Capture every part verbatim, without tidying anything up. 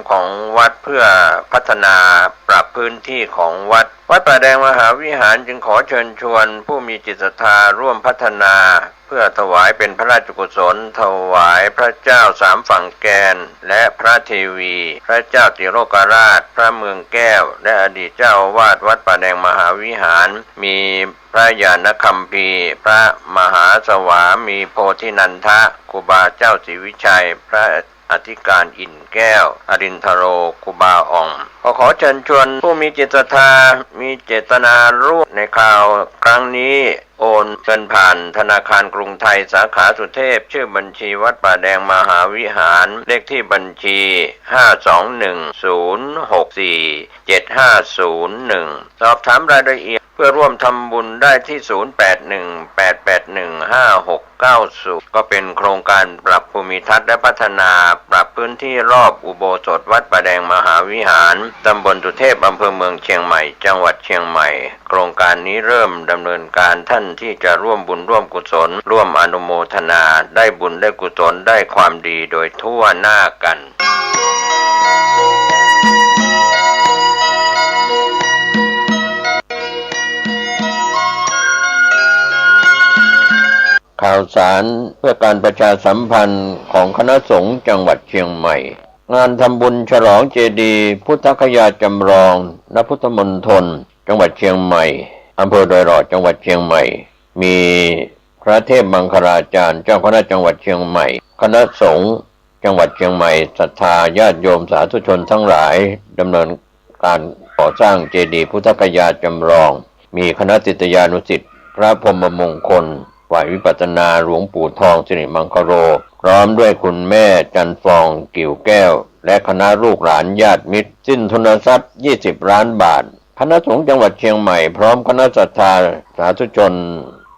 ของวัดเพื่อพัฒนาปรับพื้นที่ของวัด วัดป่าแดงมหาวิหารจึงขอเชิญชวนผู้มีจิตศรัทธาร่วมพัฒนา เพื่อถวายเป็นพระราชกุศล ถวายพระเจ้าสามฝั่งแกน และพระเทวี พระเจ้าติโลกราช พระเมืองแก้ว และอดีตเจ้าอาวาสวัดป่าแดงมหาวิหาร มีพระญาณคัมภีร์ พระมหาสวามีโพธินันทะ ครูบาเจ้าศรีวิชัย พระอธิการอินทร์แก้ว อรินทโร ครูบาอ่อง ก็ขอเชิญชวนผู้มีจิตศรัทธา มีเจตนาร่วมในคราวครั้งนี้ โอนเงินผ่านธนาคารกรุงไทยสาขาสุเทพ ชื่อบัญชีวัดป่าแดงมหาวิหาร เลขที่บัญชี ห้าสองหนึ่งศูนย์หกสี่เจ็ดห้าศูนย์หนึ่ง สอบถามรายละเอียดเพื่อร่วมทำบุญได้ที่ ศูนย์แปดหนึ่งแปดแปดหนึ่งห้าหกเก้าศูนย์ ก็เป็นโครงการปรับภูมิทัศน์และพัฒนาปรับพื้นที่รอบอุโบสถวัดป่าแดงมหาวิหาร ตำบลสุเทพ อำเภอเมืองเชียงใหม่ จังหวัดเชียงใหม่ โครงการนี้เริ่มดำเนินการ ท่านที่จะร่วมบุญร่วมกุศล ร่วมอนุโมทนา ได้บุญได้กุศล ได้ความดีโดยทั่วหน้ากัน ข่าวสารเพื่อการประชาสัมพันธ์ของคณะสงฆ์จังหวัดเชียงใหม่ งานทำบุญฉลองเจดีย์พุทธคยาจำลอง ณ พุทธมณฑล จังหวัดเชียงใหม่ อำเภอดอยหล่อ จังหวัดเชียงใหม่ มีพระเทพมังคลาจารย์ เจ้าคณะจังหวัดเชียงใหม่ คณะสงฆ์จังหวัดเชียงใหม่ ศรัทธาญาติโยมสาธุชนทั้งหลาย ดำเนินการก่อสร้างเจดีย์พุทธคยาจำลอง มีคณะศิษยานุศิษย์ พระพรหมมงคล ฝ่ายวิปัสสนา หลวงปู่ทอง สิริมังคโล พร้อมด้วยคุณแม่จันทร์ฟอง กิ่วแก้ว และคณะลูกหลานญาติมิตร สิ้นทุนทรัพย์ ยี่สิบล้านบาท คณะสงฆ์จังหวัดเชียงใหม่ พร้อมคณะศรัทธาสาธุชน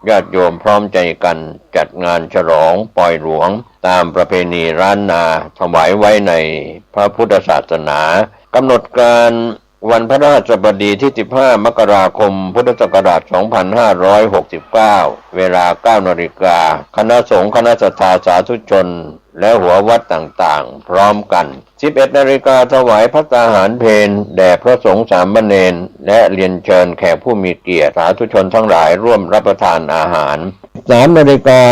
ญาติโยม พร้อมใจกันจัดงานฉลองปอยหลวง ตามประเพณีล้านนา ถวายไว้ในพระพุทธศาสนา กำหนดการวันพฤหัสบดีที่ สิบห้า มกราคม พุทธศักราช สองพันห้าร้อยหกสิบเก้า เวลา เก้านาฬิกา คณะสงฆ์ คณะศรัทธาสาธุชน และหัววัดต่างๆ พร้อมกัน สิบเอ็ดนาฬิกา ถวายภัตตาหารเพลแด่พระสงฆ์สามเณร และเรียนเชิญแขกผู้มีเกียรติสาธุชนทั้งหลายร่วมรับประทานอาหาร สามนาฬิกา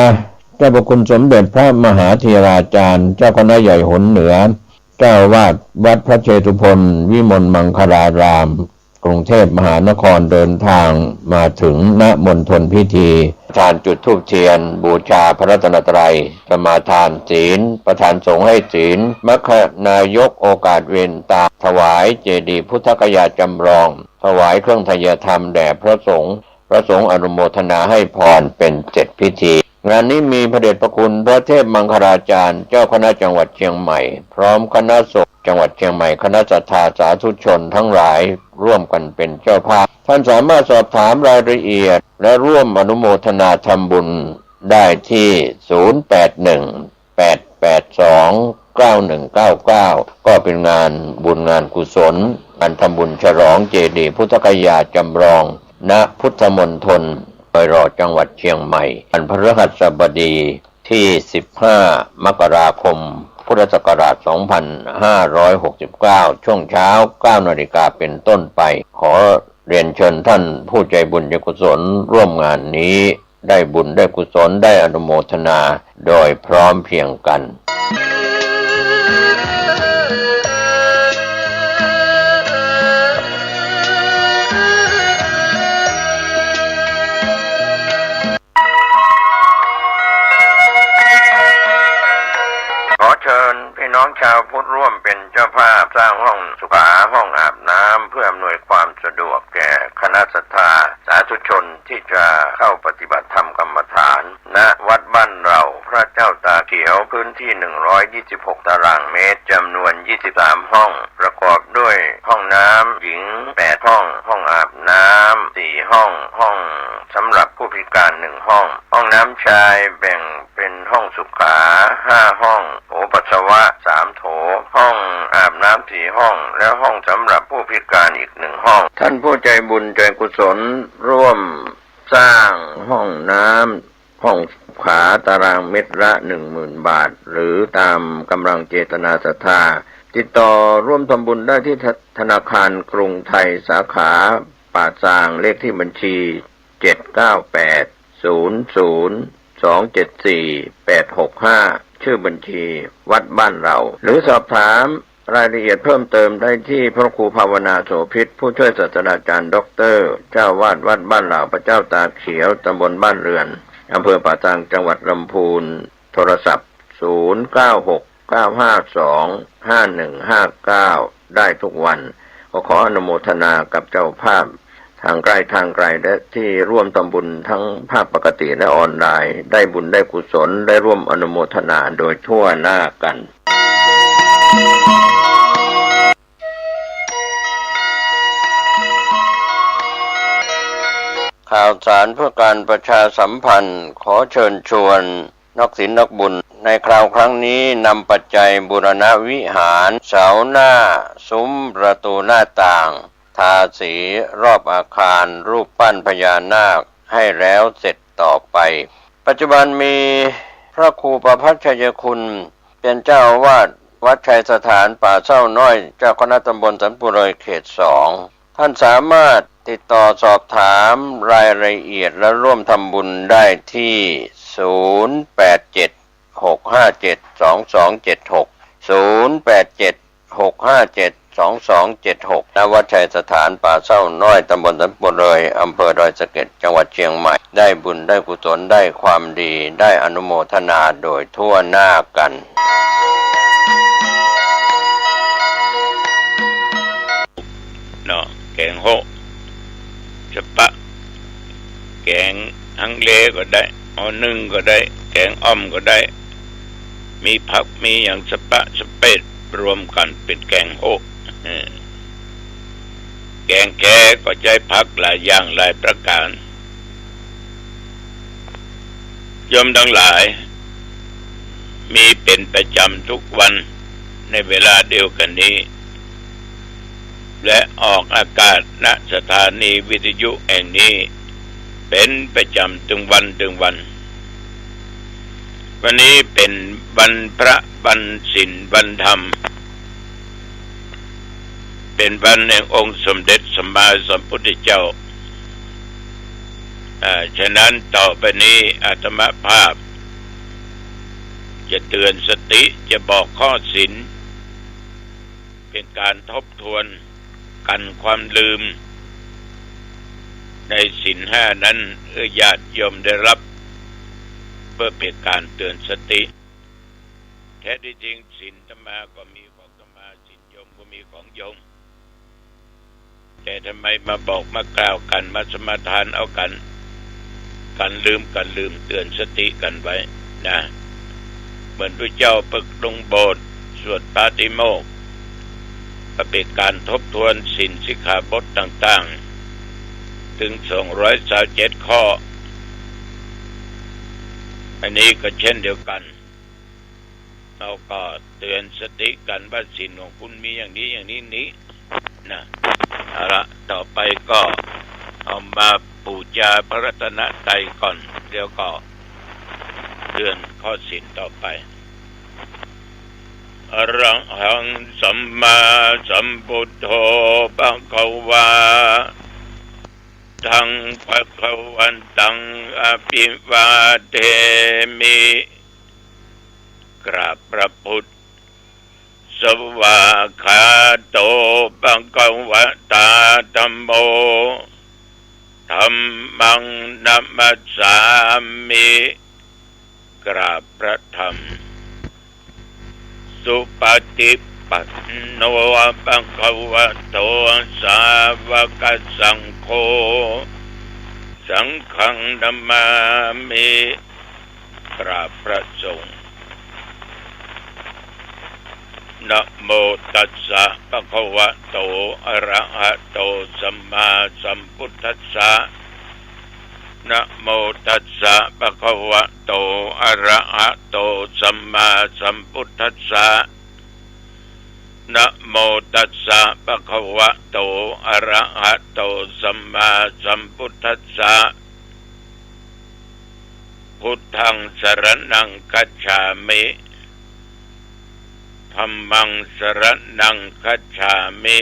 เจ้าพระคุณสมเด็จพระมหาเถราจารย์ เจ้าคณะใหญ่หนเหนือ เจ้าอาวาสวัดพระเชตุพนวิมลมังคลาราม กรุงเทพมหานคร เดินทางมาถึง ณ มณฑลพิธี ประธานจุดธูปเทียน บูชาพระรัตนตรัย สมาทานศีล ประธานสงฆ์ให้ศีล มัคคนายกโอกาสเวรตา ถวายเจดีย์พุทธคยาจำลอง ถวายเครื่องไทยธรรมแด่พระสงฆ์ พระสงฆ์อนุโมทนาให้พรเป็นเสร็จพิธี งานนี้มีพระเดชพระคุณพระเทพมังคลาจารย์ เจ้าคณะจังหวัดเชียงใหม่ พร้อมคณะสงฆ์จังหวัดเชียงใหม่ คณะศรัทธาสาธุชนทั้งหลายร่วมกันเป็นเจ้าภาพ ท่านสามารถสอบถามรายละเอียด และร่วมอนุโมทนาทำบุญได้ที่ ศูนย์แปดหนึ่งแปดแปดสองเก้าหนึ่งเก้าเก้า ก็เป็นงานบุญงานกุศล งานทำบุญฉลองเจดีย์พุทธคยาจำลอง ณ พุทธมณฑลดอยหล่อ จังหวัดเชียงใหม่ วันพฤหัสบดีที่ สิบห้า มกราคม พุทธศักราช สองพันห้าร้อยหกสิบเก้า ช่วงเช้า เก้านาฬิกาเป็นต้นไป ขอเรียนเชิญท่านผู้ใจบุญใจกุศลร่วมงานนี้ ได้บุญได้กุศลได้อนุโมทนาโดยพร้อมเพรียงกัน ขอเชิญพี่น้องชาวพุทธร่วมเป็นเจ้าภาพสร้างห้องสุขา ห้องอาบน้ำ เพื่ออำนวยความสะดวกแก่คณะศรัทธาสาธุชน ที่จะเข้าปฏิบัติธรรมกรรมฐาน ณ วัดบ้านเรา พระเจ้าตาเขียว พื้นที่ หนึ่งร้อยยี่สิบหกตารางเมตร จำนวน ยี่สิบสามห้อง ประกอบด้วยห้องน้ำหญิง แปดห้อง ห้องอาบน้ำ สี่ห้อง ห้องสำหรับผู้พิการ หนึ่งห้อง ห้องน้ำชายแบ่งเป็นห้องสุขา ห้าห้อง โถปัสสาวะ สามโถ ห้องอาบน้ำ สี่ห้อง และห้องสำหรับผู้พิการอีก หนึ่งห้อง ท่านผู้ใจบุญใจกุศลร่วม สร้างห้องน้ำ ห้องสุขา ตารางเมตรละ หนึ่งหมื่นบาท หรือตามกำลังเจตนาศรัทธา ติดต่อร่วมทำบุญได้ที่ธ- ธนาคารกรุงไทยสาขาป่าซาง เลขที่บัญชี เจ็ดเก้าแปด ศูนย์ศูนย์ สองเจ็ดสี่ แปดหกห้า ชื่อบัญชีวัดบ้านเรา หรือสอบถามรายละเอียดเพิ่มเติมได้ที่พระครูภาวนาโสภิต ผู้ช่วยศาสตราจารย์ด็อกเตอร์ เจ้าวาดวัดบ้านเรา พระเจ้าตาเขียว ตำบลบ้านเรือน อำเภอป่าซาง จังหวัดลำพูน โทรศัพท์ ศูนย์เก้าหก เก้าห้าสอง ห้าหนึ่งห้าเก้า ได้ทุกวัน ก็ขออนุโมทนากับเจ้าภาพทางใกล้ทางไกล และที่ร่วมทำบุญทั้งภาคปกติและออนไลน์ ได้บุญได้กุศล ได้ร่วมอนุโมทนาโดยทั่วหน้ากัน ข่าวสารเพื่อการประชาสัมพันธ์ ขอเชิญชวน นักศีลนักบุญในคราวครั้งนี้นำปัจจัยบูรณะวิหาร เสาหน้า ซุ้มประตูหน้าต่าง ทาสีรอบอาคารรูปปั้นพญานาคให้แล้วเสร็จต่อไป ปัจจุบันมีพระครูประภัชชัยคุณ เป็นเจ้าอาวาสวัดชัยสถานป่าเศร้าน้อย เจ้าคณะตำบลสันปุเรยเขตสอง ท่านสามารถติดต่อสอบถามรายละเอียดและร่วมทำบุญได้ที่ ศูนย์แปดเจ็ด หกห้าเจ็ด สองสองเจ็ดหก ศูนย์แปดเจ็ด หกห้าเจ็ด สองสองเจ็ดหก ณ วัดชัยสถานป่าเศร้าน้อย ตำบลสันปุเรย อำเภอดอยสะเก็ด จังหวัดเชียงใหม่ ได้บุญได้กุศล ได้ความดี ได้อนุโมทนาโดยทั่วหน้ากัน เนาะ แก๋งโฮะ สะปะ แก๋งฮังเลก็ได้ อ่อนึ่งก็ได้ แก๋งอ่อมก็ได้ มีผักมีหยังสะปะสะเปะรวมกั๋นเป๋นแก๋งโฮะ เออ แก๋งแคก็ใจ๊ผักหลายอย่างหลายประก๋าน โยมตังหลาย มีเป๋นประจ๋ำทุกวันในเวลาเดียวกั๋นนี้ และออกอากาศ ณ สถานีวิทยุแห่งนี้ เป๋นประจ๋ำตึงวันตึงวัน วันนี้เป๋นวันพระ วันศีล วันธรรม เป๋นวันแห่งองค์สมเด็จสัมมาสัมพุทธเจ้า อ่า ฉะนั้นต่อไปนี้อาตมาภาพจะเตือนสติ จะบอกข้อศีล เป๋นก๋านทบทวน กั๋นความลืม ในศีลห้านั้น หื้อญาติโยมได้ฮับ เปื้อเป๋นก๋านเตือนสติ แท้ที่จริงศีลอาตมาก็มีของอาตมา ศีลโยมก็มีของโยม แต่ทำไมมาบอกมากล่าวกั๋น มาสมาทานเอากั๋น กั๋นลืม กั๋นลืม เตือนสติกั๋นไว้นะ เหมือนพระเจ้าเปิดลงโบสถ์ สวดปาติโมกข์ ก็เป๋นก๋านทบทวนศีลสิกขาบทต่างๆ ตึงสองร้อยซาวเจ็ดข้อ อันนี้ก็เช่นเดียวกั๋น เฮาก็เตือนสติกั๋นว่าศีลของคุณมีอย่างนี้อย่างนี้นี้นะ เอาละ ต่อไปก็เอามาปู๋จาพระรัตนตรัยก่อน เดี๋ยวก็เตือนข้อศีลต่อไป อะระหังสัมมาสัมพุทโธภะคะวา ธังภะคะวันตังอะภิวาเทมิ กราบพระพุทธ สวากขาโตภะคะวะตาธัมโม ธัมมังนะมัสสามิ กราบพระธรรม สุปฏิปันโนภะคะวะโต สาวกสังโฆ สังฆังนะมามิ กราบพระสงฆ์ นะโมตัสสะภะคะวะโต อะระหะโต สัมมาสัมพุทธัสสะ นะโมตัสสะภะคะวะโต อะระหะโต สัมมาสัมพุทธัสสะ นะโมตัสสะภะคะวะโต อะระหะโต สัมมาสัมพุทธัสสะ พุทธังสะระณังคัจฉามิ ภ ธัมมังสรณังคัจฉามิ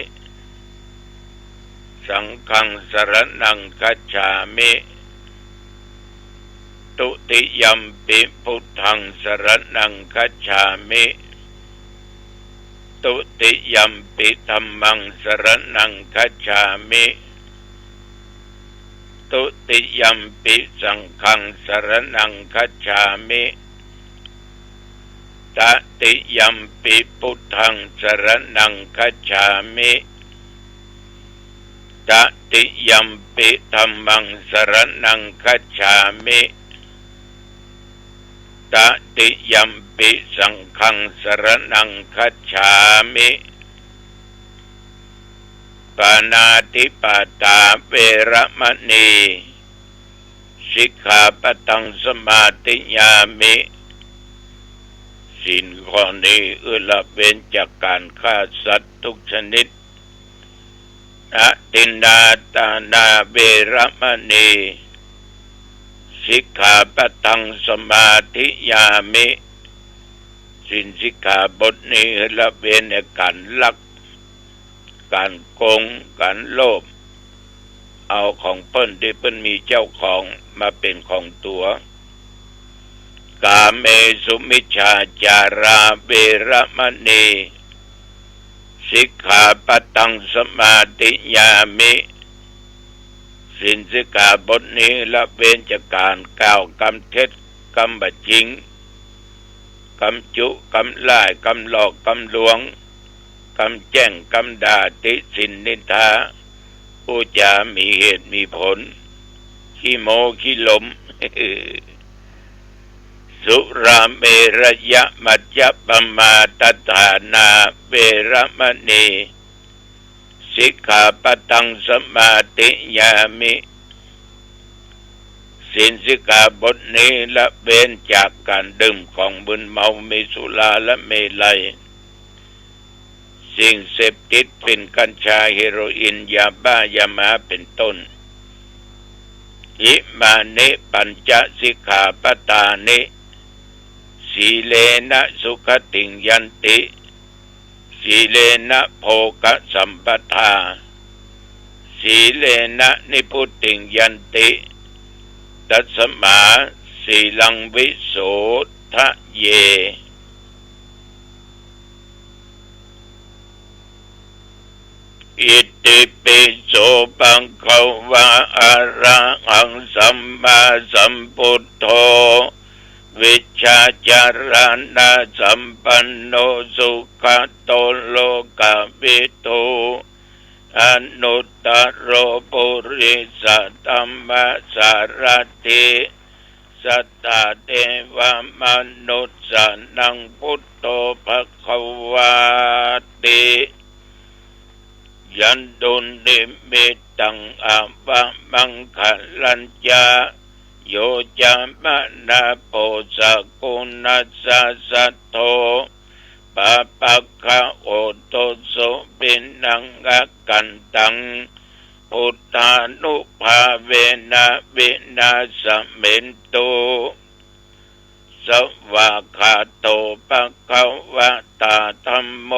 สังฆังสรณังคัจฉามิ ทุติยัมปิพุทธังสรณังคัจฉามิ ทุติยัมปิธัมมังสรณังคัจฉามิ ทุติยัมปิสังฆังสรณังคัจฉามิ ตติยัมปิพุทธังสรณังคัจฉามิ ตติยัมปิธัมมังสรณังคัจฉามิ ตติยัมปิสังฆังสรณังคัจฉามิ ปาณาติปาตาเวระมะณี สิกขาปะตังสมาธิยามิ ศีลข้อนี้เอื้อละเว้นจากก๋านฆ่าสัตว์ทุกชนิด อทินนาทานาเวระมะณี สิกขาปะตังสมาธิยามิ ศีลสิกขาบทนี้ละเว้นในก๋านลัก ก๋านโก๋ง ก๋านโลภ เอาของเปิ้นตี้เปิ้นมีเจ้าของมาเป๋นของตั๋ว กาเมสุมิจฉาจาราเวระมะณี สิกขาปะตังสมาธิยามิ ศีลสิกขาบทนี้ละเว้นจากก๋านกล่าวกำเท็จ กำบ่จริง กำจุ กำล่าย กำหลอก กำลวง กำแจ้ง กำด่า ติฉินนินทา พูดจ๋ามีเหตุมีผล ขี้โม้ขี้หลม สุราเมรยะมัจจะปมาทฐานาเวระมะณี สิกขาปะตังสมาธิยามิ ศีลสิกขาบทนี้ละเว้นจากก๋านดื่มของมึนเมา มีสุราและเมรัย สิ่งเสพติดเป๋นกัญชา เฮโรอีน ยาบ้า ยาม้า เป๋นต้น อิมานิปัญจสิกขาปะทานิ สีเลนะสุขติงยันติ สีเลนะโภคะสัมปทา สีเลนะนิพพุติงยันติ ตัสมาสีลังวิโสทะเย อิติปิโสภะคะวะ อะระหังสัมมาสัมพุทโธ วิชชาจารณะสัมปันโน สุขะโต โลกะวิทู อนุตตะโร ปุริสะธัมมะสารถิ สัตถะเทวะมนุสสานัง พุทโธภะคะวาติ ยันตุนนิมิตตังอะวะมังคะลัญจะ โยจะมะนะโป สะกุณัสสะ สัทโธ ปาปะคะโหตุ สุขินังอะกันตัง พุทธานุภาเวนะ วินาสะเมนตุ สวากขาโตภะคะวะตา ธัมโม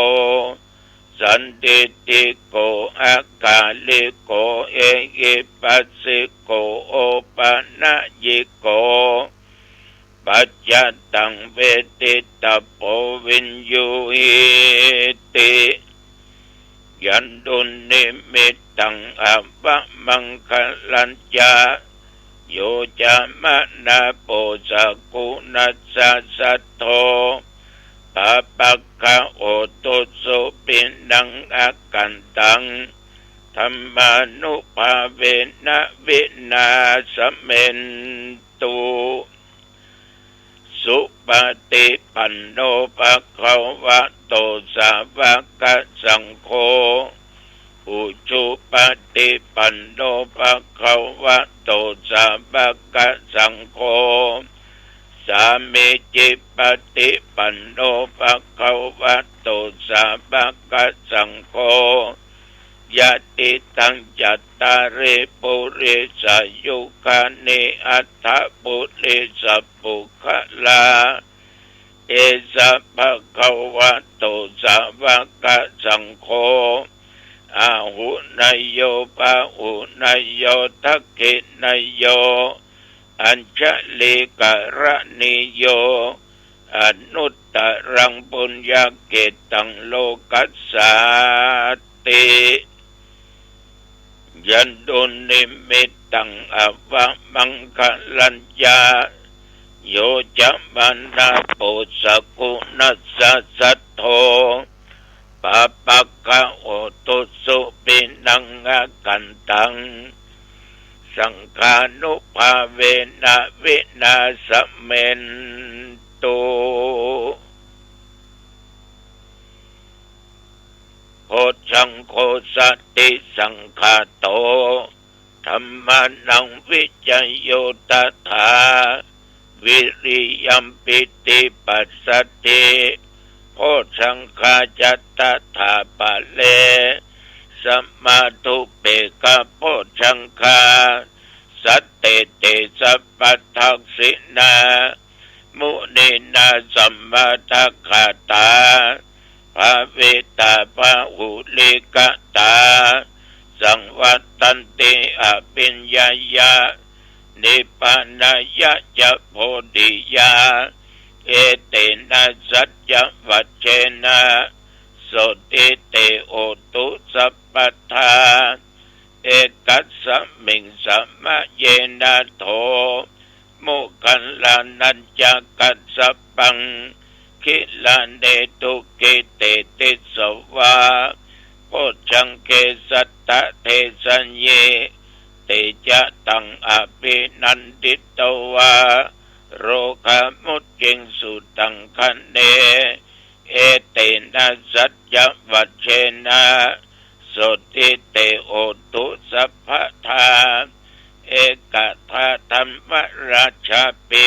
สันทิฏฐิโก อะกาลิโก เอหิปัสสิโก โอปะนะยิโก ปัจจะตังเวทิตะโพ วิญญูหิติ ยันตุนนิมิตตังอะวะมังคะลัญจะ โยจะมะนะโป สะกุณัสสะ สัทโธ ปาปะคะโหตุ สุขินังอะกันตัง ธัมมานุภาเวนะ วินาสะเมนตุ สุปะฏิปันโน ภะคะวะโต สาวะกะสังโฆ อุจุปะฏิปันโน ภะคะวะโต สาวะกะสังโฆ สามีจิปะฏิปันโน ภะคะวะโต สาวะกะสังโฆ ยะติตัง จัตตาริ ปุริสายุคานิ อัฏฐะปุริสะปุคคละ เอสะภะคะวะโต สาวะกะสังโฆ อาหุเนยโย ปะหุเนยโย ทักขิเนยโย อัญชลีกะระณีโย อนุตตะรังปุญญะเกตัง โลกัสสาติ ยันตุนิมิตตัง อวะมังคะลัญจะ โย จะมะนะโป สะกุณัสสะ สัทโธ ปาปะกะโหตุ สุปิณัง อกันตัง สังฆานุภาเวนะ วินาสะเมนตุ โพชฌังโฆ สติสังคาโต ธัมมานัง วิจโย ตถา วิริยัม ปีติปัสสะธิ โพชฌังคาจะ ตถาปะเร สะมาธุเปกขะโพชฌังคา สัตเต เต สะปัทธักขิณา มุนีนา สะมาทะกาตา ภาวิตา พะหุลีกะตา สังวัตตันติ อภิญญายะ นิพพานายะ จะ โพธิยา เอเตนะ สัจจะวัจเจนะ โสตถิ เต โหตุ สัพพะทา เอกัสสะมิง สะมะเยนะ โถ โมคคัลลานัญจะ กัสสะปัง กิลาเน ทุกขิ เตติสสะวา โพชฌังเข สัตถะเทสะยี เตจะตัง อภินันทิตวา โรคามุจจิงสุตังคะเน เอเตนะ สัจจะวัจเจนะ โสตถิ เต โหตุ สัพพะทา เอกะทา ธัมมราชาปิ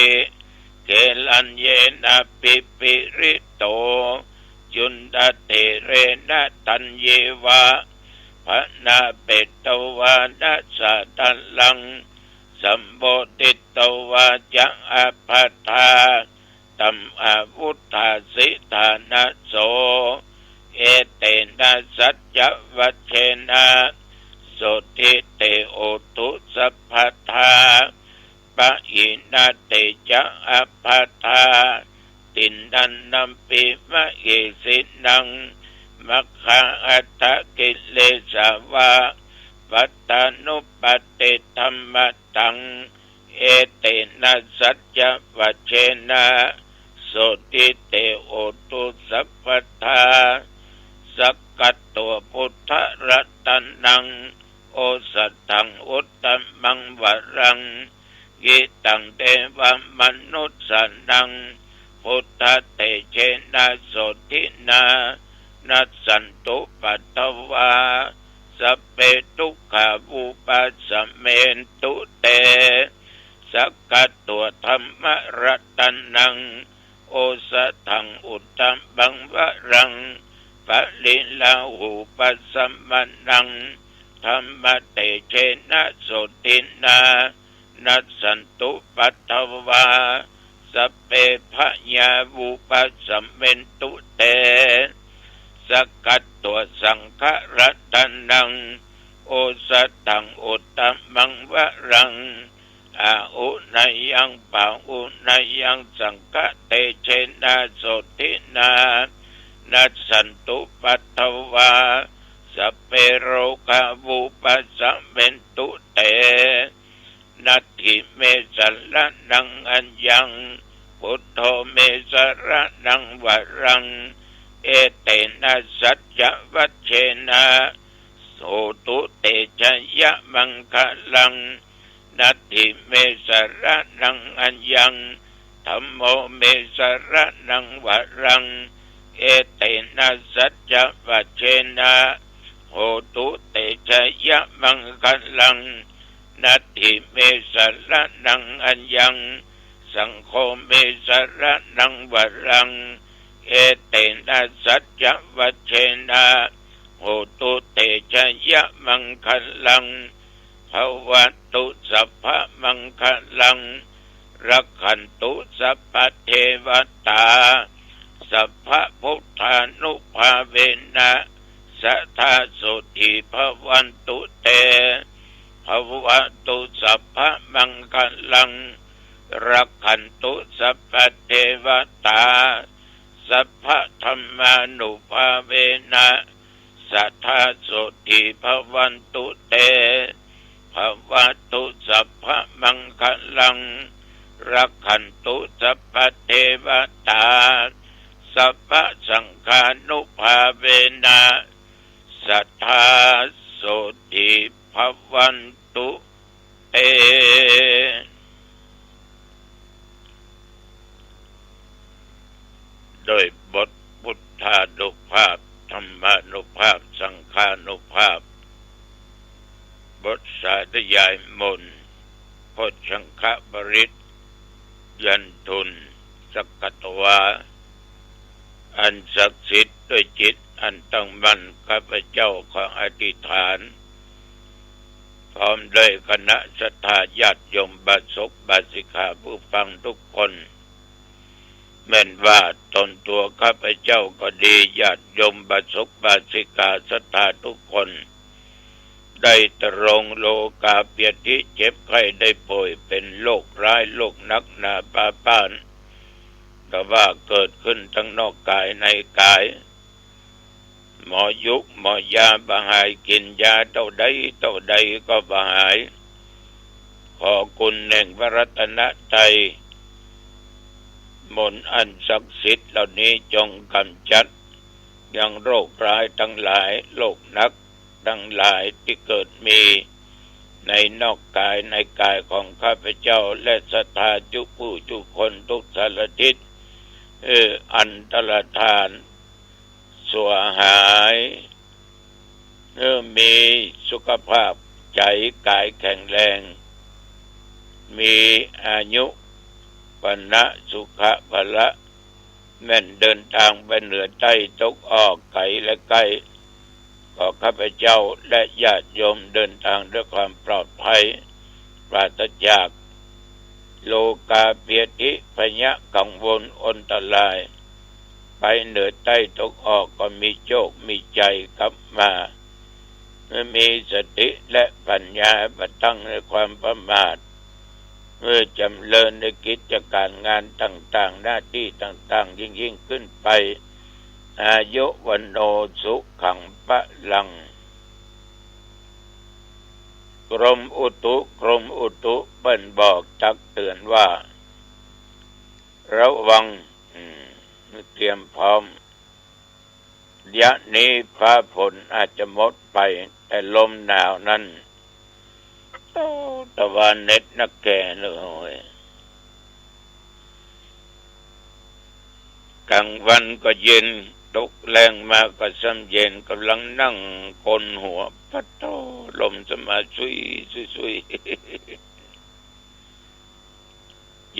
เกลัญเยนะ ปิปิริโต จุณฑะเถเรนะ ตัญญิวะ ภะนาเปตวานะ สาทะลัง สัมโพธิตวา จะ อัพพะทา ตัม อวุฏฐาสิทานะ โส เอเตนะ สัจจะวัจเจนะ โสตถิ เต โหตุ สัพพะทา ปะหินะ เตจะ อัพพะทา ติณฑันนัมปิ มะเหสินัง มัคคาอัฏฐกิเลสาวะ ปัตตานุปัฏฐิ ธัมมะตัง เอเตนะ สัจจะวัจเจนะ โสตถิ เต โหตุ สัพพะทา สักกัตตัง พุทธะรัตนัง โอสะถัง อุตตะมัง วะรัง หิตัง เทวะมะนุสสานัง พุทธะเตเจนะ โสตถินา นัสสันตุ ปัททวา สัพเพ ทุกขา วุปัสสะเมนตุ เต สักกัตตัง ธัมมะรัตนัง โอสะถัง อุตตะมัง วะรัง ปะริลาหูปัสสะมะนัง ธัมมะเตเจนะ โสตถินา นัสสันตุ ปัททวา สัพเพ พะยา วุปัสสะเมนตุ เต สักกัตตัง สังฆะรัตนัง โอสะถัง อุตตะมัง วะรัง อาหุเนยัม ปะหุเนยัม สังฆะเตเจนะ โสตถินา นัสสันตุ ปัททวา สัพเพ โรคา วุปัสสะเมนตุ เต นัตถิเม สะระณัง อัญญัง พุทโธ เม สะระณัง วะรัง เอเตนะ สัจจะวัจเจนะ โหตุ เตจะยะมังคะลัง นัตถิเม สะระณัง อัญญัง ธัมโม เม สะระณัง วะรัง เอเตนะ สัจจะวัจเจนะ โหตุ เตจะยะมังคะลัง นัตถิเม สะระณัง อัญญัง สังโฆ เม สะระณัง วะรัง เอเตนะ สัจจะวัจเจนะ โหตุ เตจะยะมังคะลัง ภะวะตุ สัพพะมังคะลัง รักขันตุสัพพะเทวะตา สัพพะพุทธานุภาเวนะ สะทาโสตถีภะวันตุเต ภะวะตุสัพพะมังคะลัง รักขันตุสัพพะเทวะตา สัพพะธัมมานุภาเวนะ สะทาโสตถีภะวันตุเต ภะวะตุสัพพะมังคะลัง รักขันตุสัพพะเทวะตา สัพพะสังฆานุภาเวนะ สะทาโสตถีภะวันตุเต โดยบทพุทธานุภาพ ธัมมานุภาพ สังฆานุภาพ บทสาธยายมนต์ โพชฌังคปริตร ยันตุน สักขะตวา อันศักดิ์สิทธิ์ ด้วยจิตอันตั้งมั่น ข้าพเจ้าขออธิษฐาน พร้อมด้วยคณะศรัทธาญาติโยมอุบาสกอุบาสิกาผู้ฟังทุกคน แม่นว่าตนตัวข้าพเจ้าก็ดี ญาติโยมอุบาสกอุบาสิกาศรัทธาทุกคน ได้ตรงโรคาพยาธิ เจ็บไข้ได้ป่วย เป็นโรคร้ายโรคหนักหนาปาปาน แต่ว่าเกิดขึ้นทั้งนอกกายในกาย หมอยุกหมอยาบ่หาย กิ๋นยาเต้าใดเต้าใดก็บ่หาย ขอคุณแห่งพระรัตนตรัย มนต์อันศักดิ์สิทธิ์เหล่านี้จงกำจัดยังโรคร้ายทั้งหลาย โรคหนักทั้งหลายตี้เกิดมีในนอกกายในกายของข้าพเจ้า และศรัทธาจุผู้จุคนทุกสารทิศ เออ อันตรธาน สั่วหาย เออ มีสุขภาพใจ๋ก๋ายแข็งแรง มีอายุ วรรณะ สุขะ พละ แม่นเดินตางไปเหนือใต้ตกออก ไก๋และใก้ ขอข้าพเจ้าและญาติโยมเดินตางด้วยความปลอดภัย ปราศจากโรคาพยาธิ พยะกังวลอันตราย ไปเหนือใต้ตกออกก็มีโชคมีชัยกลับมา มีสติและปัญญาบ่ตั้งในความประมาท เออ จำเริญในกิจก๋านงานต่างๆ หน้าตี้ต่างๆ ยิ่งๆ ขึ้นไป อายุ วัณโณ สุขัง พลัง กรมอุตุ กรมอุตุเปิ้นบอกตักเตือนว่า ระวัง อืม เตรียมพร้อม ระยะนี้ฟ้าฝนอาจจะหมดไป แต่ลมหนาวนั้น โอ้ ตะวันเน็ดนักแก่เลย กลางวันก็เย็น ตกแลงมาก็ซ้ำเย็น ก่ำลังนั่งโกนหัว ปะโธ่ ลมสะมาชุย ชุย ชุย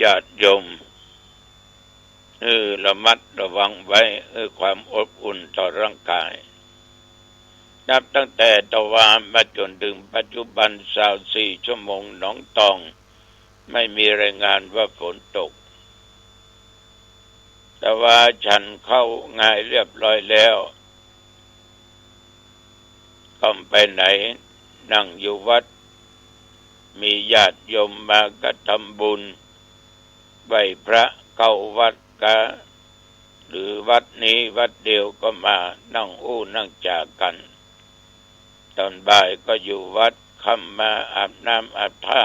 ญาติโยม เออ ระมัดระวังไว้ เออ ความอบอุ่นต่อร่างกาย นับตั้งแต่ตะวามาจ๋นถึงปัจจุบัน ซาวสี่ชั่วโมง หนองตอง ไม่มีรายงานว่าฝนตก ตะวาฉันข้าวงายเรียบร้อยแล้ว ก็ไปไหน นั่งอยู่วัด มีญาติโยมมาก็ทำบุญ ไหว้พระเข้าวัดกา หรือวัดนี้วัดเดียวก็มานั่งอู้นั่งจ๋ากั๋น ต๋อนบ่ายก็อยู่วัด ค่ำมาอาบน้ำอาบท่า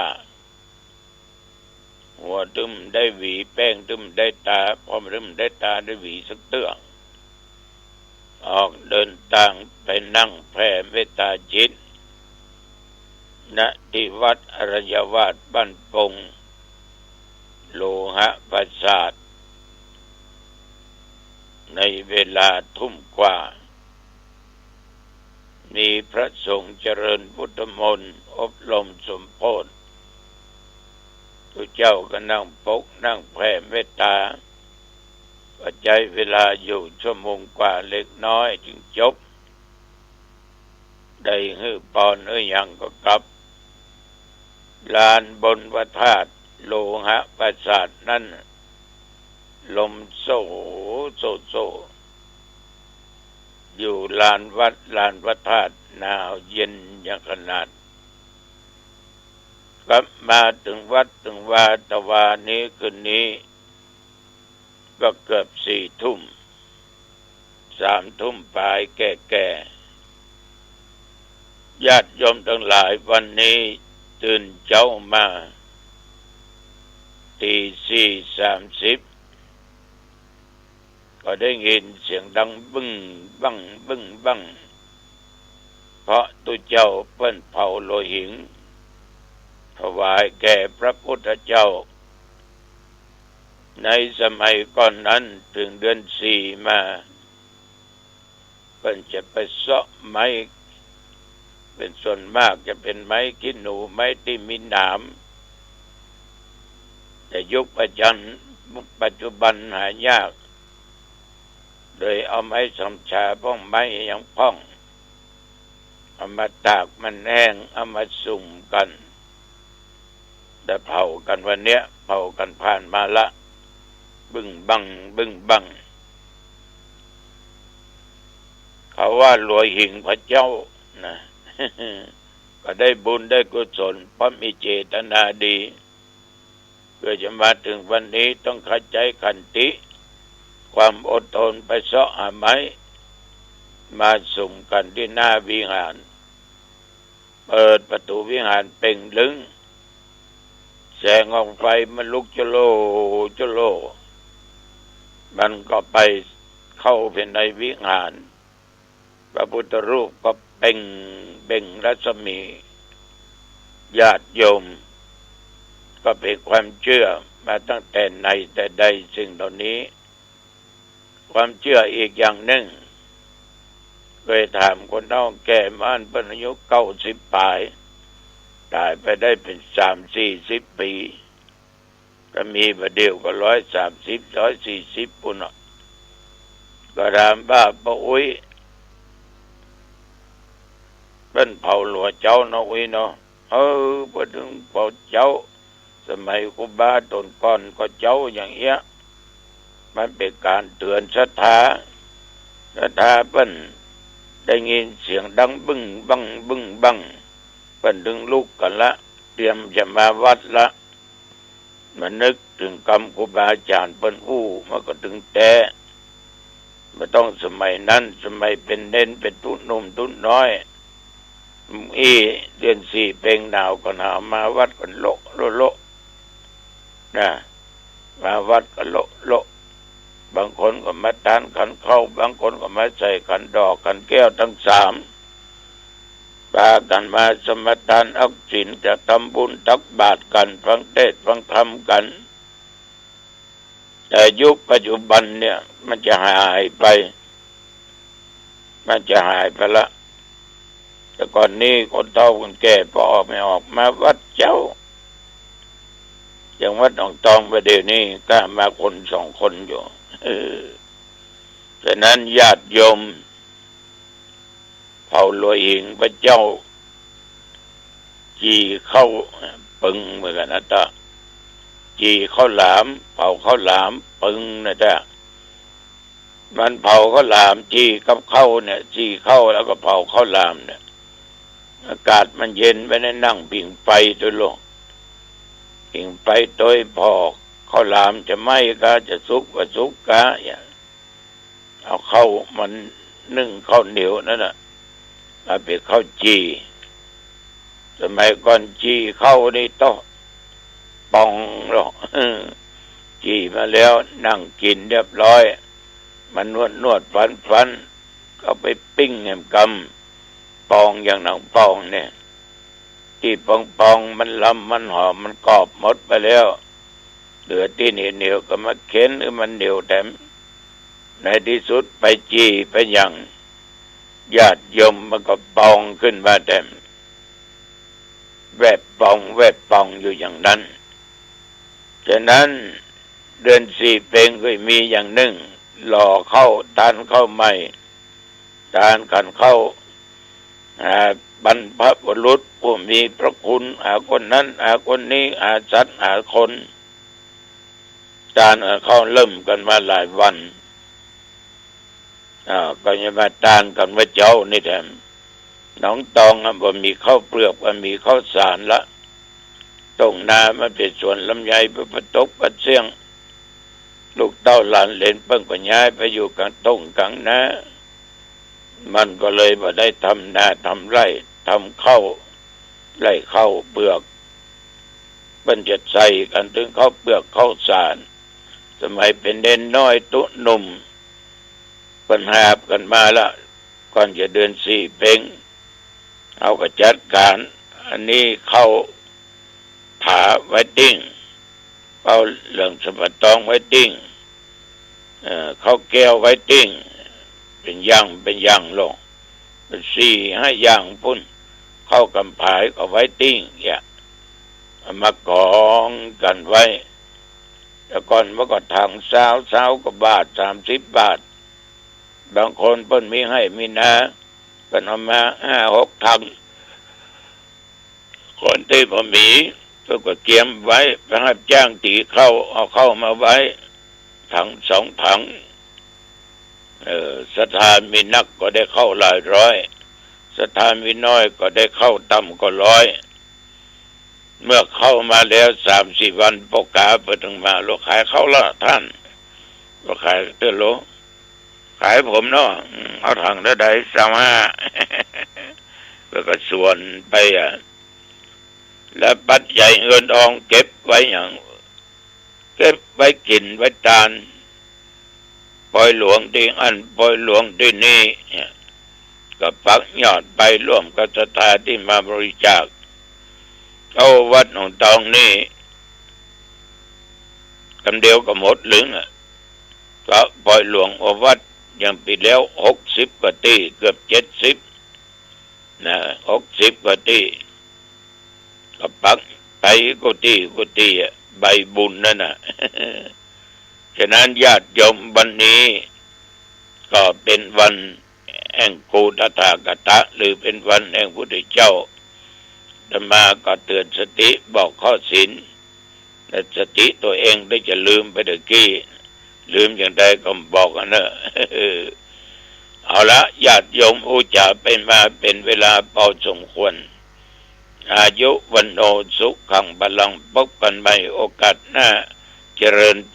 หัวตึงได้หวี แป้งตึงได้ตา พอตึงได้ตาได้หวีสักเตื้อ ออกเดินตางไปนั่งแผ่เมตตาจิต ณ ที่วัดอรัญญวาสบ้านปง โลหะปราสาท ในเวลาทุ่มกว่า มีพระสงฆ์เจริญพุทธมนต์ อบรมสมโภช ตุ๊เจ้าก็นั่งปก นั่งแผ่เมตตา ก็ใจ๊เวลาอยู่ชั่วโมงกว่าเล็กน้อยจึงจบ ได้หื้อปอนหื้อหยังก็กลับ ลานบนพระธาตุ โลหะปราสาทนั้น ลมโซ่ โซ่ โซ่ อยู่ลานวัดลานพระธาตุ หนาวเย็นอย่างขนาด กลับมาเถิงวัดเถิงวา ตะวานี้คืนนี้ ก็เกือบสี่ทุ่ม สามทุ่มปลายแก่ๆ ญาติโยมตังหลาย วันนี้ตื่นเจ๊ามา ตีสี่สามสิบ ก็ได้ยินเสียงดังบึ้งบั้ง บึ้งบั้ง เพราะตุ๊เจ้าเปิ้นเผาโลหิง ถวายแก่พระพุทธเจ้า ในสมัยก่อนนั้น เถิงเดือนสี่มา เปิ้นจะไปเซาะไม้ เป๋นส่วนมากจะเป๋นไม้ขี้หนู ไม้ตี้มีหนาม แต่ยุคปัจจัน ปัจจุบันหายาก เลยเอาไม้สำฉาพ่อง ไม้อะหยังพ่อง เอามาตากมันแห้ง เอามาสุมกั๋น แต่เผากั๋นวันเนี้ย เผากั๋นผ่านมาละ บึ้งบั้ง บึ้งบั้ง เขาว่าโลหิงพระเจ้านะ ก็ได้บุญได้กุศล เพราะมีเจตนาดี เปื้อจะมาเถิงวันนี้ต้องใจ๊ขันติ ความอดทนไปเซาะหาไม้ มาสุมกั๋นตี้หน้าวิหาร เปิดประตู๋วิหารเป่งลึ้ง แสงของไฟมันลุกจะโล จะโล มันก็ไปเข้าไปในวิหาร พระพุทธรูปก็เปล่ง เปล่งรัศมี ญาติโยม ก็เป๋นความเจื้อมาตั้งแต่ไหนแต่ใดสิ่งเหล่านี้ ความเจื้ออีกอย่างนึ่ง เกยถามคนเฒ่าแก่มาอั้น เปิ้นอายุเก้าสิบป๋าย ต๋ายไปได้เป๋นสามสี่สิบปี๋ ก็มีบ่าเดี่ยวก็ร้อยสามสิบ ร้อยสี่สิบ ปู้นน่ะ ก็ถามว่า ป้าอุ๊ย เปิ้นเผาหลัวเจ๊าเนาะอุ๊ยเนาะ เออ เปิ้นเถิงเผาเจ๊า สมัยครูบาต๋นก่อนก็เจ๊าอย่างเอี้ย มันเป๋นก๋านเตื๋อนศรัทธา ศรัทธาเปิ้นได้ยินเสียงดังบึ้งบั้ง บึ้งบั้ง เปิ้นเถิงลุกกั๋นละ เตรียมจะมาวัดละ มานึกเถิงกำครูบาอาจ๋ารย์เปิ้นอู้ มันก็เถิงแต๊ บ่ต้องสมัยนั้น สมัยเป๋นเณรเป๋นตุ๊หนุ่มตุ๊น้อย อี้ เดือนสี่เปงหนาวก็หนาว มาวัดกั๋นโละโละโละนะ มาวัดกั๋นโละโละ บางคนก็มาตานขันข้าว บางคนก็มาใส่ขันดอกขันแก้วตังสาม ปากั๋นมาสมาทานอักศีล จะทำบุญตักบาตรกั๋น ฟังเทศน์ฟังธรรมกั๋น แต่ยุคปัจจุบันเนี่ย มันจะหายไป มันจะหายไปละ แต่ก่อนนี้คนเฒ่าคนแก่ปอออกไม่ออก มาวัดเจ๊า อย่างวัดหนองตองบ่าเดี่ยวนี้กล้ามาคนสองคนอยู่ เออ ฉะนั้นญาติโยม เผาหลัวหิงพระเจ้า จี่ข้าวเปิงเหมือนกั๋นนะต๊ะ จี่ข้าวหลาม เผาข้าวหลามเปิงนะต๊ะ มันเผาข้าวหลาม จี่กับข้าวเนี่ย จี่ข้าวแล้วก็เผาข้าวหลามเนี่ย อากาศมันเย็นไป ได้นั่งผิงไฟตวยโลก ผิงไฟตวย ผ่อข้าวหลามจะไหม้กา จะสุกบ่สุกกา อย่าง เอาข้าวมันนึ่งข้าวเหนียวนั่นน่ะ มาเป๋นข้าวจี่ สมัยก่อนจี่ข้าวนี่ต๊ะ ปองหรอก จี่มาแล้วนั่งกิ๋นเรียบร้อย มันนวดนวดฟันฟัน ก็ไปปิ้งแหมกำ ปองอย่างหนังปองเนี่ย ตี้ปองๆ มันลำ มันหอม มันกรอบหมดไปแล้ว เหลือตี้เหนียวๆ ก็มาเข็นหื้อมันเหนียวแถม ในตี้สุดไปจี่ไปหยั่ง ญาติโยมมันก็ปองขึ้นมาแถม แวบปอง แวบปองอยู่อย่างนั้น ฉะนั้น เดือนสี่เปงก็มีอย่างนึ่ง หล่อข้าว ตานข้าวใหม่ ตานขันข้าว หาบรรพบุรุษผู้มีพระคุณ หาคนนั้น หาคนนี้ หาสัตว์ หาคน ต้านข้าวเริ่มกั๋นมาหลายวัน อ่า ก็ยังมาต้านกั๋นว่าเจ๊านี่แถม หนองตองอะบ่มีข้าวเปลือก บ่มีข้าวสารละ ต้งนามันเป๋นสวนลำไย ปะปะตกปะเสี้ยง ลูกเต้าหลานเหลนเปิ้นก็ย้ายไปอยู่ก๋างต้งก๋างนา มันก็เลยบ่ได้ทำนาทำไร่ ทำข้าว ไร่ข้าวเปลือก เปิ้นจะใส่กั๋นเถิงข้าวเปลือกข้าวสาร สมัยเป๋นเณรน้อยตุ๊หนุ่ม เปิ้นหาบกั๋นมาละ ก่อนจะเดือนสี่เพ็ง เฮาก็จัดก๋าน อันนี้ข้าวผาไว้ติ๊ง ข้าวเหลืองสะบะตองไว้ติ๊ง เอ่อ ข้าวแก้วไว้ติ๊ง เป๋นอย่างเป๋นอย่างลง เป๋นสี่ห้าอย่างปู้น ข้าวก๋ำผายก็ไว้ติ๊ง เนี่ย เอามากองกั๋นไว้ แต่ก่อนมันก็ถังซาว ซาวกว่าบาท สามสิบบาท บางคนเปิ้นมีไฮ่มีนา เปิ้นเอามาห้าหกถัง คนตี้บ่มีเปิ้นก็เกียมไว้ ไปฮับจ้างตี๋ข้าว เอาข้าวมาไว้ ถังสองถัง เออ ศรัทธามีนักก็ได้ข้าวหลายร้อย ศรัทธามีน้อยก็ได้ข้าวต่ำกว่าร้อย เมื่อข้าวมาแล้วสามสี่วัน ป้อก๋าเปิ้นเถิงมา "โล ขายข้าวละต้าน บ่ขายเตื้อโล ขายผมเนาะ อืม เอาถังเตื้อใด ซาวห้า" เปิ้นก็สวนไปอะ แล้วปัจจัยเงินทองเก็บไว้หยัง เก็บไว้กิ๋นไว้ตาน ปอยหลวงตี้อั้น ปอยหลวงตี้นี่ ก็ปักยอดไปร่วมกับศรัทธาตี้มาบริจาค เอาวัดหนองตองนี่ กำเดียวก็หมดลึงอะ ก็ปอยหลวงเอาวัด อย่างปี๋แล้วหกสิบกว่าตี้ เกือบเจ็ดสิบ นะ หกสิบกว่าตี้ ก็ปักไปกู้ตี้กู้ตี้อะ ใบบุญนั่นน่ะ ฉะนั้นญาติโยม วันนี้ก็เป๋นวันแห่งกูตถาคตะ หรือเป๋นวันแห่งพุทธเจ้า อาตมาก็เตือนสติบอกข้อศีล และสติตัวเองได้จะลืมไปตะกี้ ลืมอย่างใดก็บอกอันเนอะ เอาละ ญาติโยม อู้จ๋าไปมาเป๋นเวลาพอสมควร อายุ วัณโณ สุขัง พลัง พบกั๋นใหม่โอกาสหน้า เจริญพ